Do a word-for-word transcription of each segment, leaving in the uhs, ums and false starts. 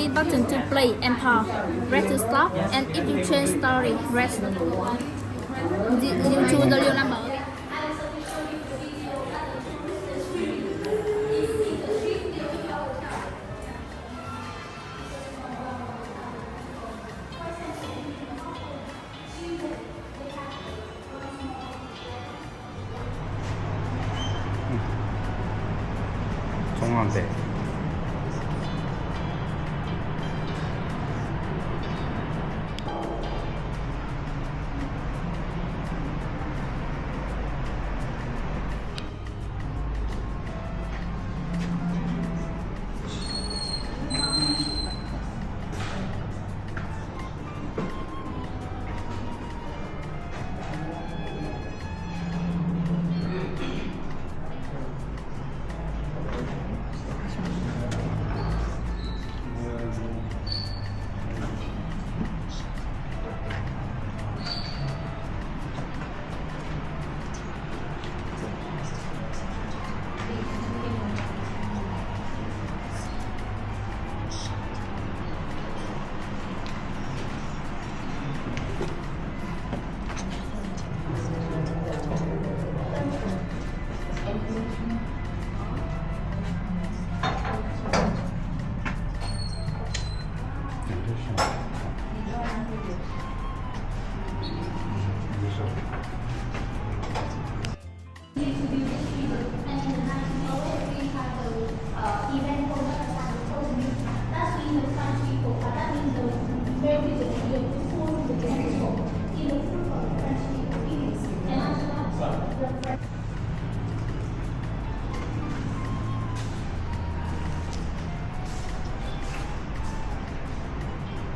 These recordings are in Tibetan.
Button to play and pause. Red to stop, and if you change story, press the, the, the, the yellow number. ཚོང་ཁང་དེ།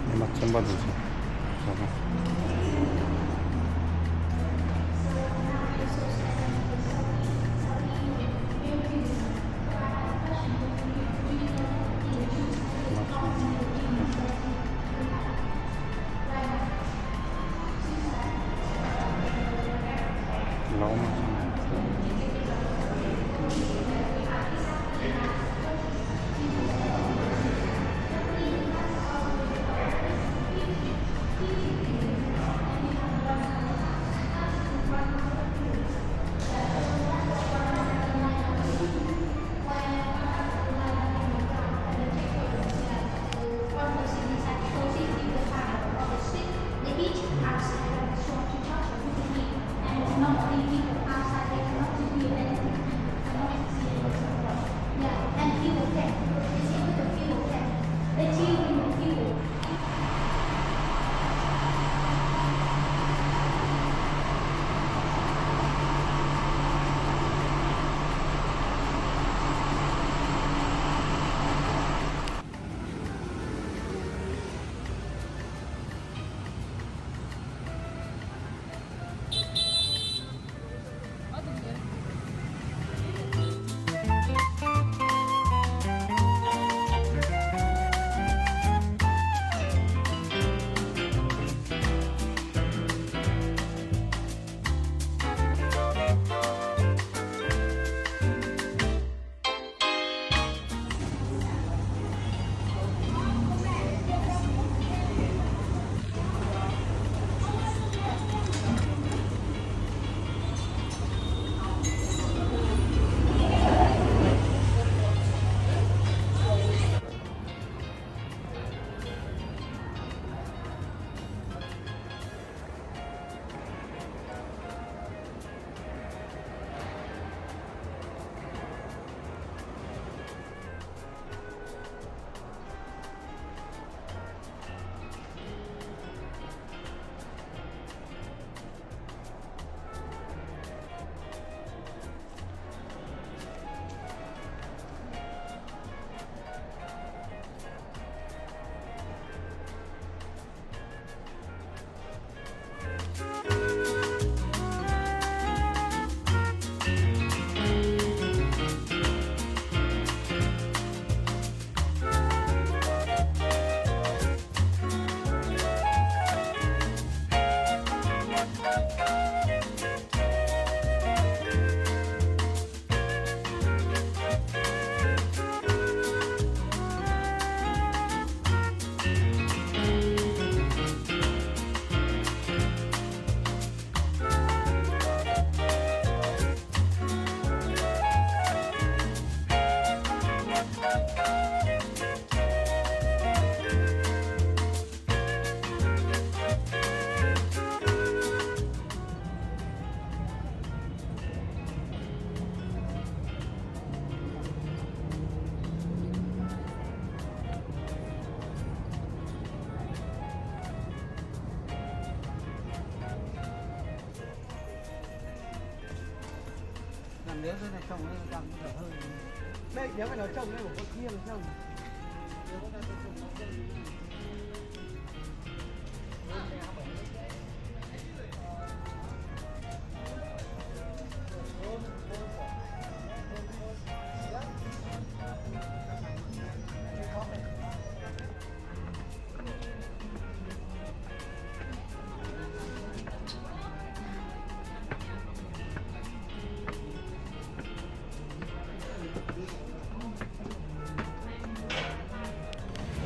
ཉི་མ་ཚན་པ་འདུག་ཟེར།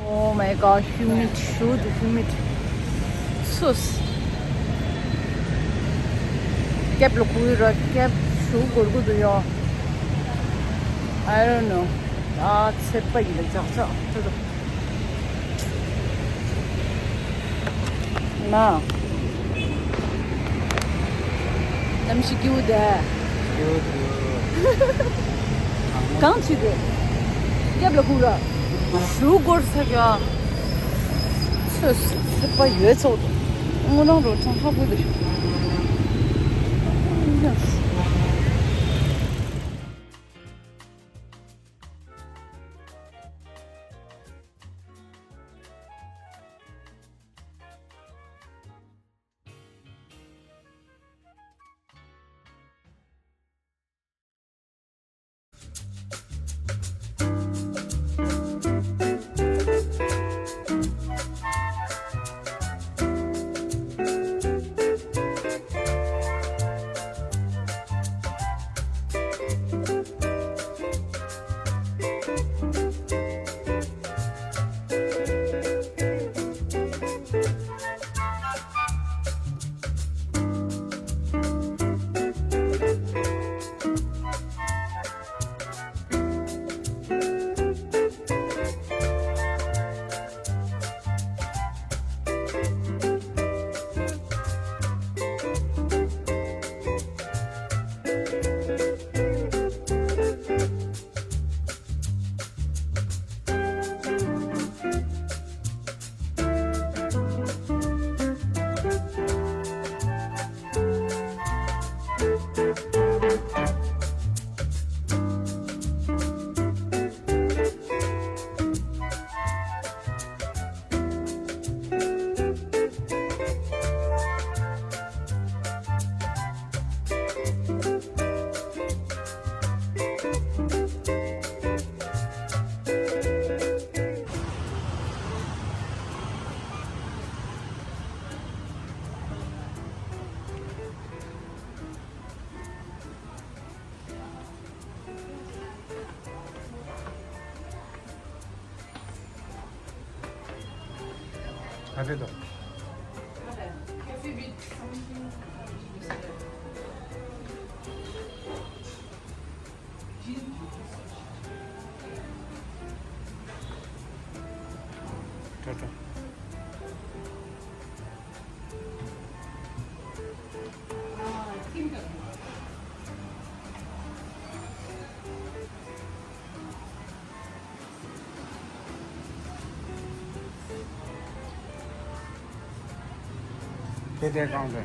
Oh my god, humid, ཞེ་པོ་ཅིག་humid. ཚུ། ཀེབ་ལ་ཁུག་ཡོད་ར། ཀེབ་ཞེ་པོ་འགོར་གི་འདུག་ཡ། I don't know. ཨ་ཚ་པོ་ཡིན་ལ་ཅག་ཅག་ཚ་དོ། མ། གནམ་གཤིས་སྐྱིད་པོ་འདུག་སྐྱིད་པོ་འདུག་གང་བྱེད་དེ། ཀེབ་ལ་ཁུག་ར། ཞེ་པོ་འགོར་ཚར་ཡ། ཚོད་ཚོད་པ་ཡོད་ཚོད། དངོས་གནས་རོ་ཐང་ཧ་གོ་འདུག་ཨ་རེད་དོ། ཏྲ་ཏྲ། དེ་དེ་གང་དེ།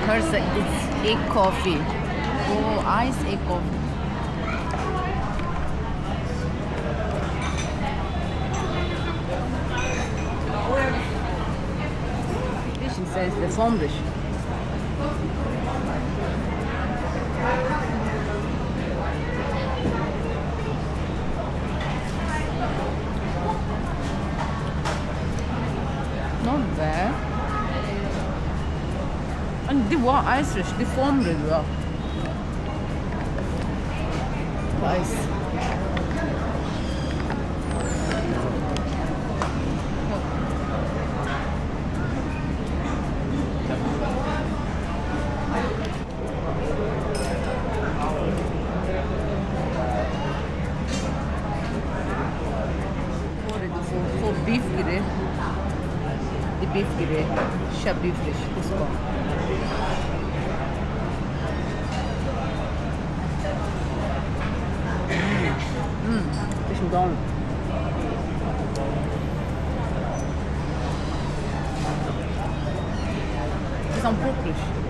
Person, it's egg coffee. Oh, ice egg coffee. This is the foundation. ཨའི་སི་རེད་ཤག་འདི་ཕོམ་རེད་འདུག་ཨའི་སི། ཁོ་རེད་འདུག་སོ་སོ་བིབ་གི་རེད། འདི་བིབ་གི་རེད། ཤ་བིབ་རེད་ཤག་འདི་སོ། ཨུམ། ཨུམ། དེ་ཞིམ་དང་། དེ་སང་ཕོག་རེད་ཤག་ཡ།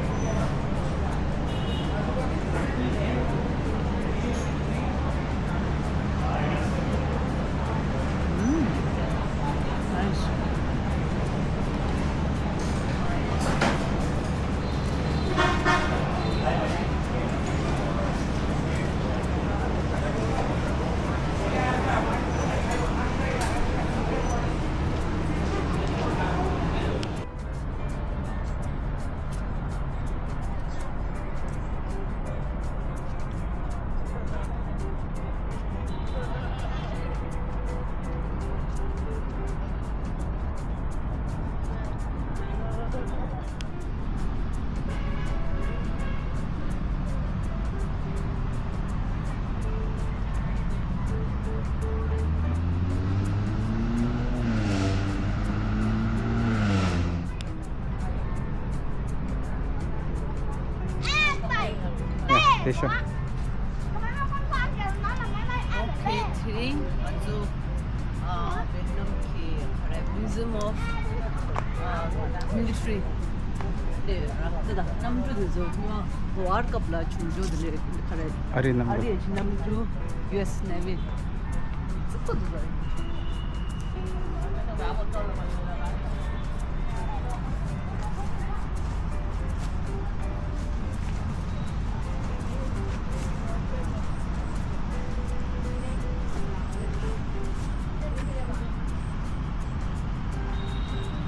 དེ་ཤོག་ཨོ་ཁེ། དེ་རིང་ང་ཚོ་ཨ་ཝེ་ཊི་ནམ་གྱི་ག་རེ། Museum of Military དེ་ར། དེ་དང་གནམ་གྲུ་དེ་ཚོ་ཐོག་མ་ཝར་སྐབས་ལ་བྱུང་ཆོག་དེ་ལས་ག་རེ། ཨ་རིའི་གནམ་གྲུ། ཨ་རིའི་གནམ་གྲུ། ཡུ་ཨེསི་ནེ་ཝི། ཙི་ཙི་འདུག་ར།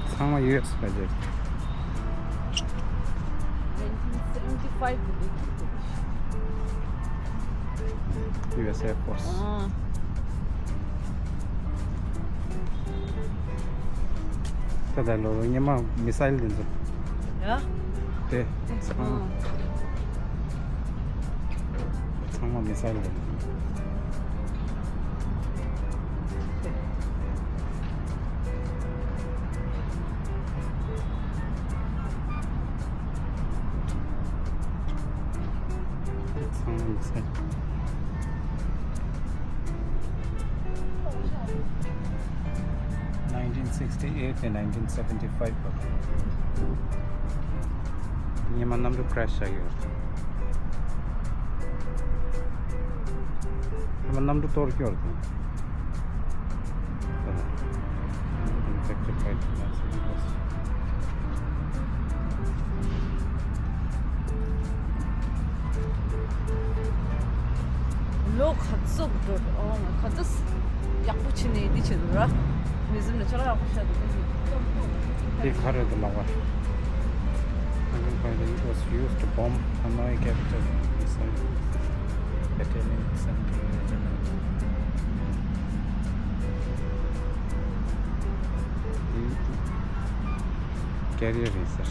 ཚང་མ་ཡུ་ཨེསི་པ་རེད། nineteen seventy five དུ་ལས་ཀྱི་ཡུ་ཨེསི་ཨེར་ཕོར་སི། ཨ། ད་ལྟ་ལོ་སྔོན་མ་མི་སེལ་དེ་ཚོ། ཡ། དེ་ཚང་མ། ཨ། ཚང་མ་མི་སེལ་རེད། ཚང་མ་མི་སེལ། nineteen sixty eight ནས་nineteen seventy five བར། སྔོན་མ་གནམ་གྲུ་ཀྲེཤ་བྱས་ཡོད་རེད། སྔོན་མ་གནམ་གྲུ་གཏོར་སྐྱོར་དང་། Infected by the ལོ་ག་ཚོད་འགྲོ། ཨོ་ག་ཚོད་ཡག་པོ་བྱས་ནས་འདི་བྱེད་འདུག་ར། མི་ཟིན་ན་ཅ་ལག་ཡག་པོ་བྱས་འདུག་དེ་ག་རེད་འདུག་ལགས་པ། Uncle by the it was used to bomb Hanoi capital inside Battalion Central Regiment. Carrier racer.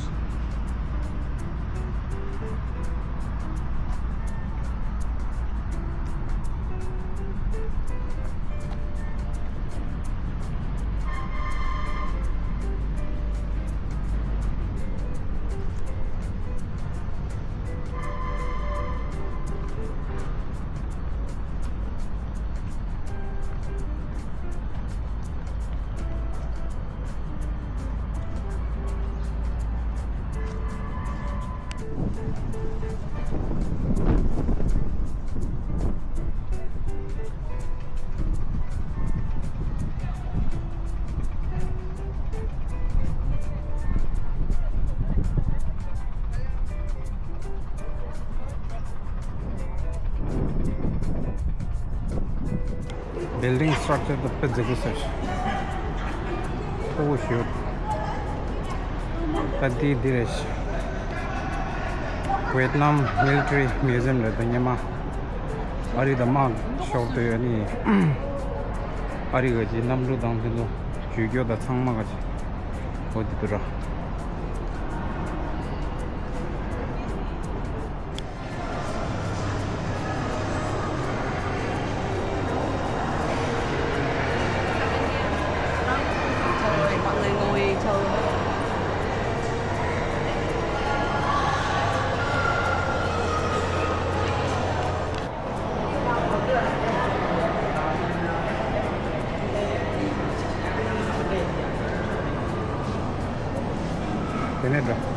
Building structure དཔེ་མཛེས་པོ་ཟེར། ཨོ་ཤུ། ད་འདི་འདི་རེད། Vietnam Military Museum རེད་ད། སྔོན་མ་ཨ་རི་དང་དམག་ཤོར་དུས་ཨ་ནི་ཨ་རི་ག་ཅིག་གནམ་གྲུ་དང་དེ་ཚོ་བརྒྱུད་སྐྱོར་དང་ཚང་མ་ག་ཅིག་འོ་དེ་དུ་ར། དེ་ནས་འགྲོ།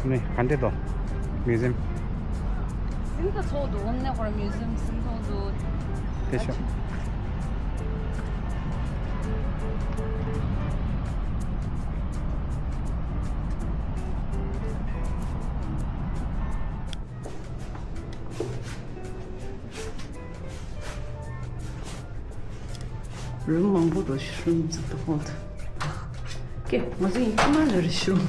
ནི་ག་འདྲ་འདུག་མིའུ་ཟིམ། ཟིན་ད་ཚོགས་འདུག་འོ་ནས་ཧོར་མིའུ་ཟིམ་ཟིན་ཚོགས་འདུག་དེ་ཤོག་རུམ་མང་པོ་འགྲོ་ཤི་རུམ་ཙི་ཏུ་ཧོལ་ཏུ། ཀེ་ང་ཚོ་ཡིན་ཁ་མ་ལ་རི་ཤུ།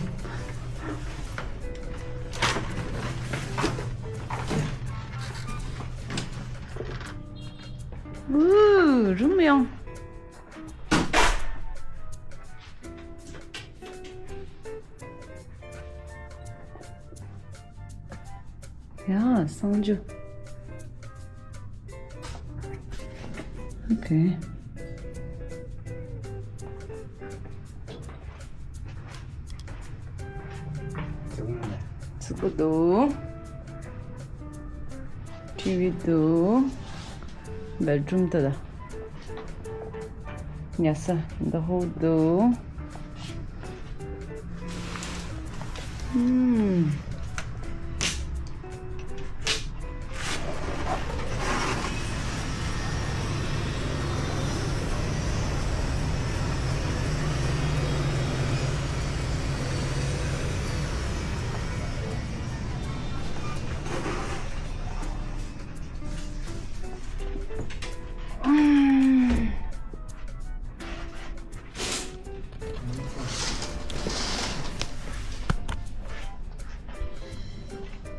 ཝུ་རུམ་ཡང་། ཡ། གསང་སྤྱོད། ཨོ་ཁེ། ཚུགས་པ་འདུག་ཊི་ཝི་འདུག་བེད་རུམ་ད་ད། ཉལ་ས་འདི་ཧོ་འདུག་ཨུམ།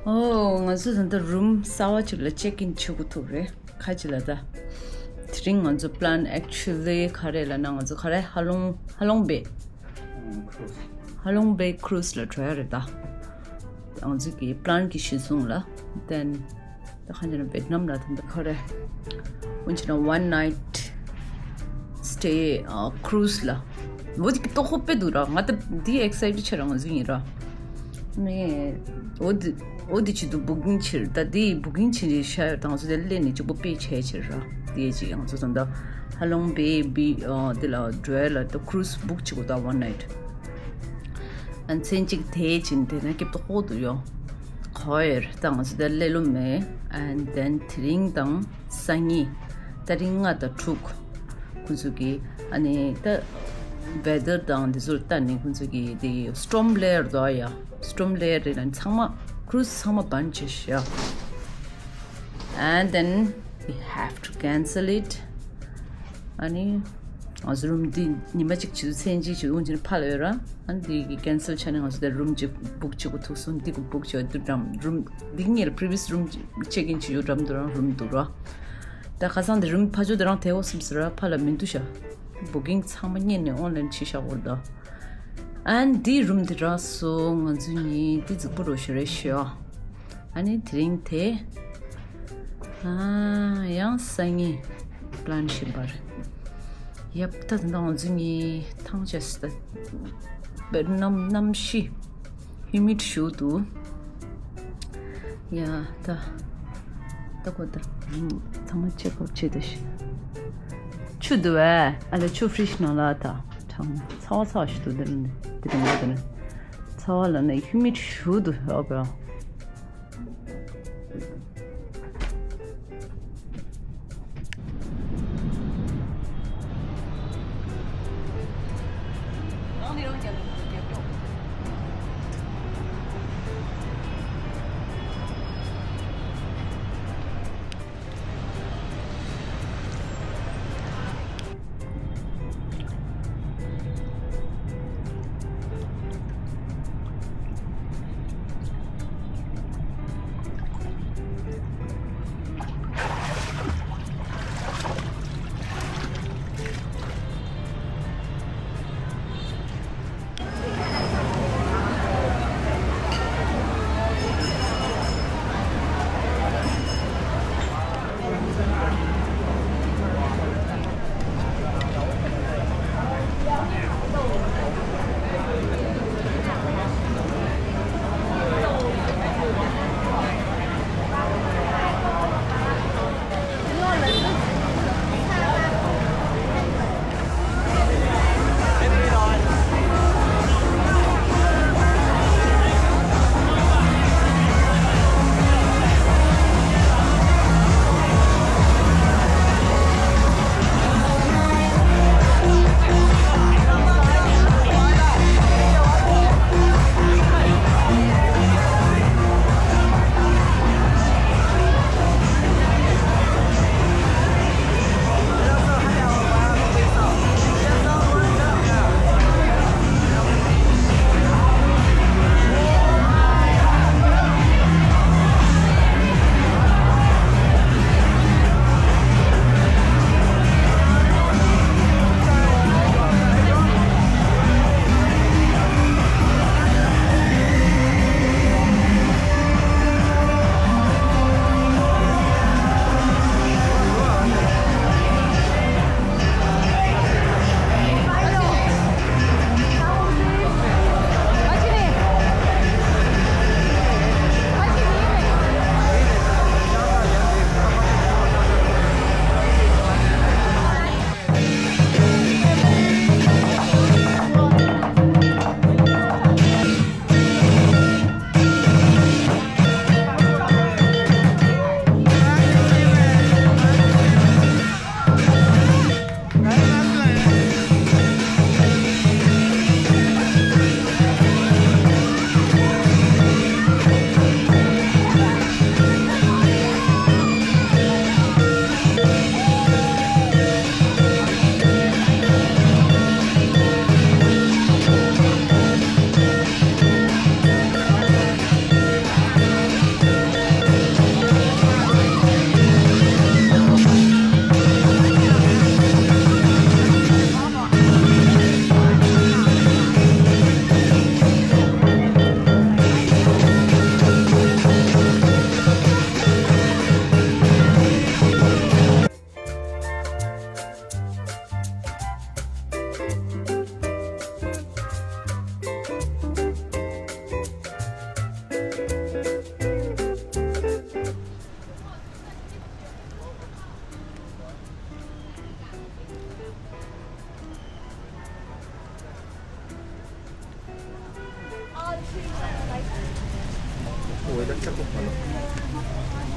ཨོ། ང་ཚོ་ད་ལྟ་རུམ་གསར་པ་ཅིག་ལ་ཅེག་ཨིན་བྱེད་དགོས་ཐུག་རེད། ཁ་ཅིག་ལ་ད། དེ་རིང་ང་ཚོ་པི་ལན་ཨེག་ཅུ་ལི་ག་རེ་ལབ་ན། ང་ཚོ་ག་རེ་ཧ་ལོང་ཧ་ལོང་བེ། ཧ་ལོང་བེ་ཁུ་རུ་སི་ལ་འགྲོ་ཡ་རེད་ད། ང་ཚོ་གི་པི་ལན་གི་གཞི་བཟུང་ལ། དེན། ད་ག་ཅིག་ན་ཝེ་ཏི་ནམ་ལ་ད་ད་ག་རེ། འོན་ཅི་ན་ཝན་ནའིཊ་སི་ཊེ་ཨ་ཁུ་རུ་སི་ལ། འོ་དེ་ཏོག་ཧོབ་པེ་འདུག་ར། ང་ད་འདི་ཨེག་སའི་ཊེཌ་ཆེ་ར་ང་ཚོ་ཡིན་ར། ནས་འོ་དེ་འོ་དེ་ཆེད་དུ་བུ་ཀིང་བྱེད། ད་དེ་བུ་ཀིང་བྱེད་ནས་ཤ་ཡོད་ད། ང་ཚོ་དེ་སླེབས་ནས་གཅིག་པོ་པེ་བྱས་ཕྱིར་ར། དེ་ཅིག་ང་ཚོ་ད་ད་ཧ་ལོང་བེ་བི་ཨ་དེ་ལ་འགྲོ་ཡ་ལ་ད་ཁུ་རུ་སི་བུག་བྱེད་དགོས་ད་ཝན་ནའིཊ། ཨ་མཚན་གཅིག་དེ་ཅིན་དེ་ན་སྐྱིད་པོ་ཧོ་དུ་ཡོང་། ཁོ་ཡར་ད་ང་ཚོ་དེ་སླེབས་ལོ་མེད། ཨན་དེན་དེ་རིང་དང་སང་ཉིན་ད་རིང་ལྔ་དང་དྲུག་ཁོང་ཚོ་གི་ཨ་ནི་ད་ཝེ་དར་དང་འདི་ཚོར་ལྟ་ནས་ཁོང་ཚོ་གི་དེ་སི་ཊོམ་ལེ་ཡར་དོ་ཡ། སི་ཊོམ་ལེ་ཡར་རེད་ལ་ཚང་མ་ཁུ་རུ་སི་ཚང་མ་བན་བྱས་ཤག And then we have to cancel it. ཨ་ནི་ང་ཚོ་རུམ་འདི་ཉི་མ་གཅིག་བྱེད་དུས་མཚན་གཅིག་བྱེད་དུས་འོན་ཀྱང་ཕ་ལ་ཡོད་ར། ཨ་ནི་འདི་གི་ཀེན་སལ་བྱས་ནས་ང་ཚོ་དེ་རུམ་གཅིག་བུག་བྱེད་དགོས་ཐུག་སོང་། འདི་གི་བུག་བྱེད་དུས་འགྲམ་རུམ་འདི་གཉིས་ལ་པི་རི་བི་ཡས་རུམ་ཅེག་ཨིན་བྱེད་ཡོད་འགྲམ་དུ་རང་རུམ་འདུག་ར། ད་ཁ་སང་དེ་རུམ་ཕ་ཆོས་དེ་རང་དེ་འོ་སེམས་སི་ར་ཕ་ལ་མི་འདུག་ཤག་བུ་ཀིང་ཚང་མ་རྙེད་ནས་ཨོན་ལན་བྱེད་ཤག་འོར་ད། ཨན་འདི་རུམ་འདི་རག་སོང་། ང་ཚོ་གཉིས་འདི་རྫིག་པོ་རོ་ཞེ་རེ་ཤོ། ཨ་ནི་དེ་རིང་དེ། ཨ་ཡང་སང་ཉིན་པི་ལན་བཞིན་པར། ཡབ་ད་ད་ང་ཚོ་གཉིས་ཐང་ཆད་སི་ད། བེད་གནམ་གནམ་གཤིས་ཧིའུ་མིཌ་ཞུ་འདུག་ཡ་ད། ད་གོ་ད། ཚང་མ་ཅེག་ཨོཊ་བྱེད་ད་ཤི། ཆུ་འདུག་བས། ཨ་ལ་ཆུ་ཕི་རི་ཇི་ནང་ལ་ད། གྲང་ཚ་བ་ཚ་བ་ཞིག་འདུག་དེ་རིང་དེ་དེ་རིང་དེ་རིང་། ཚ་བ་ལ་ནི་ཧིའུ་མིཌ་ཞུ་འདུག་ཨོ་ག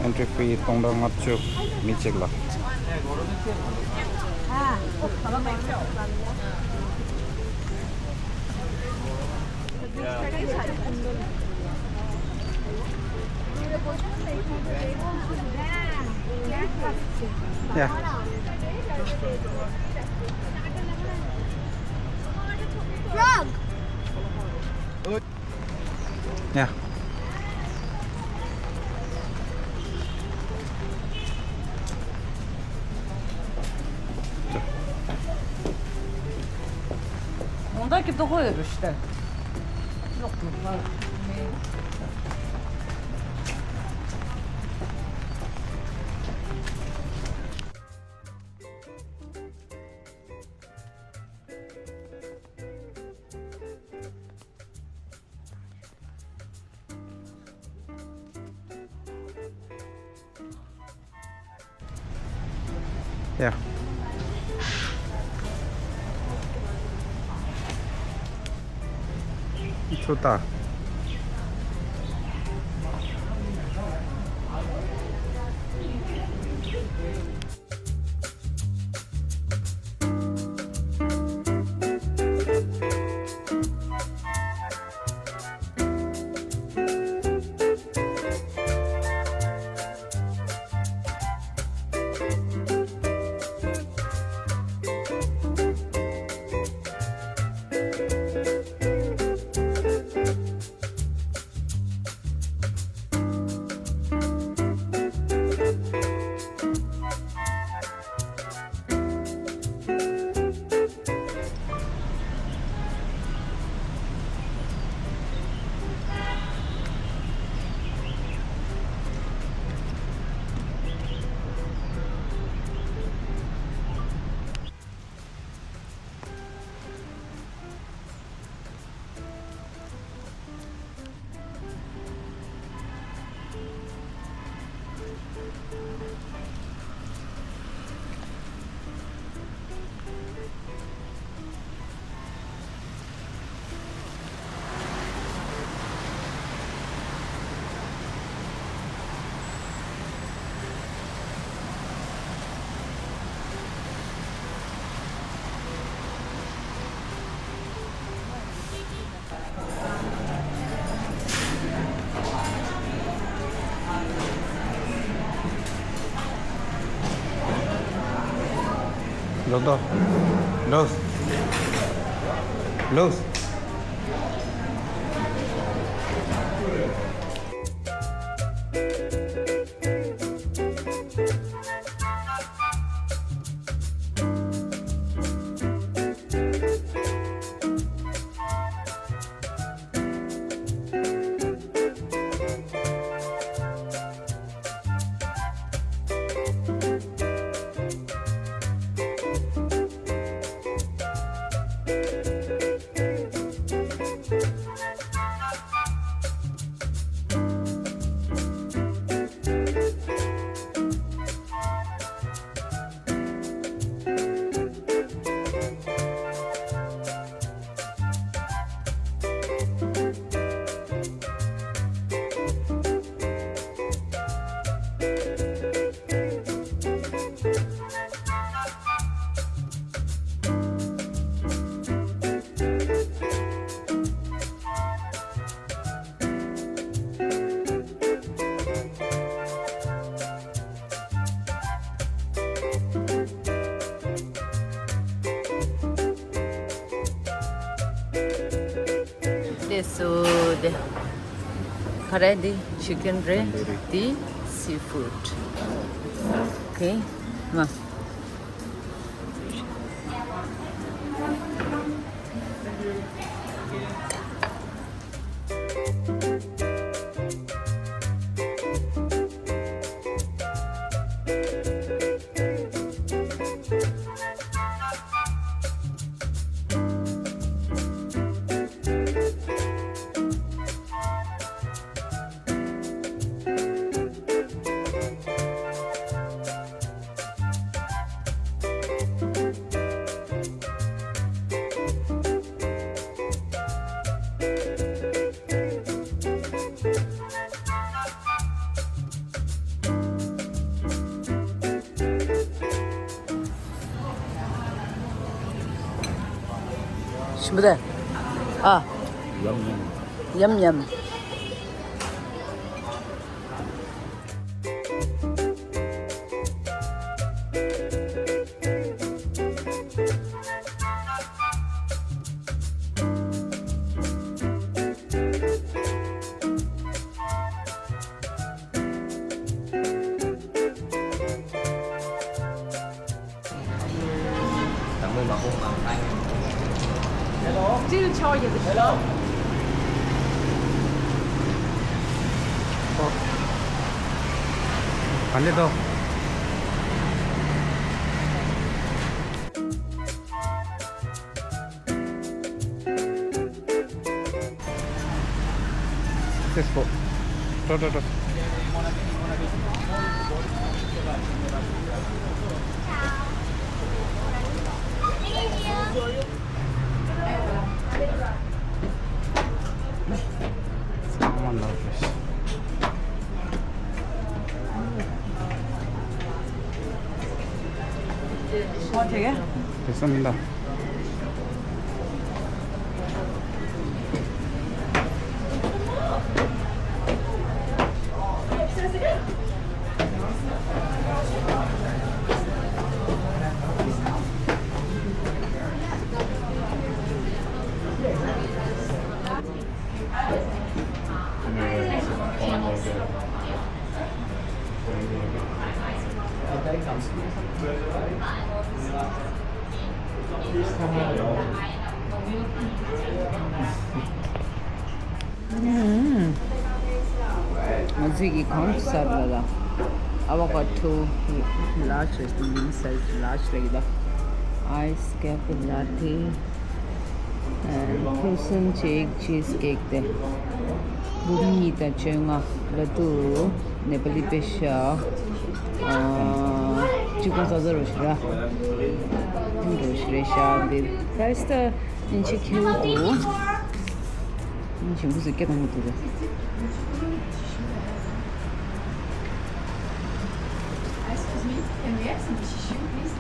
Entry fee སྟོང་ཕྲག་ལྔ་བཅུ། མི་གཅིག་ལ། Yeah. Frog. Yeah. Yeah. It's so tough. Los dos. Los. Los. དེ་སུ་དེ། ག་རེ་འདི། chicken རེད། Tandoori. འདི་seafood. Okay. མ། Bide. Ah. Yum yum. Let's go. Go, go, go. ཨོ་དེ་ག་དེ་ས་མིན་ད། ང་ཚོས་ཀྱི་གང་ཟ་ར་ལ། Avocado large རེད། མིན་སའི་ཛི་large རེད་ད། Ice cafe latte and frozen cheese cheesecake དེ། འབུམ་གཉིས་དང་བཅོ་ལྔ། ལ་དུ་ནེ་པ་ལི་པེ་ཤ། ཨ། གཅིག་པ་ཙག་ཙག་རོ་ཞིག་ར། རོ་ཞིག་རེད་ཤག་འདི་price ད་ཨིན་ཅི་ཁྱེར་འདུག་ཨིན་ཅི་འབུ་ཟི་སྐད་གཏོང་གི་འདུག་ར། Excuse me, can we have some tissue, please?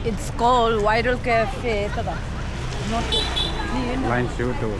It's called Viral Cafe. ད་ད། Not line shoot. ཨོ།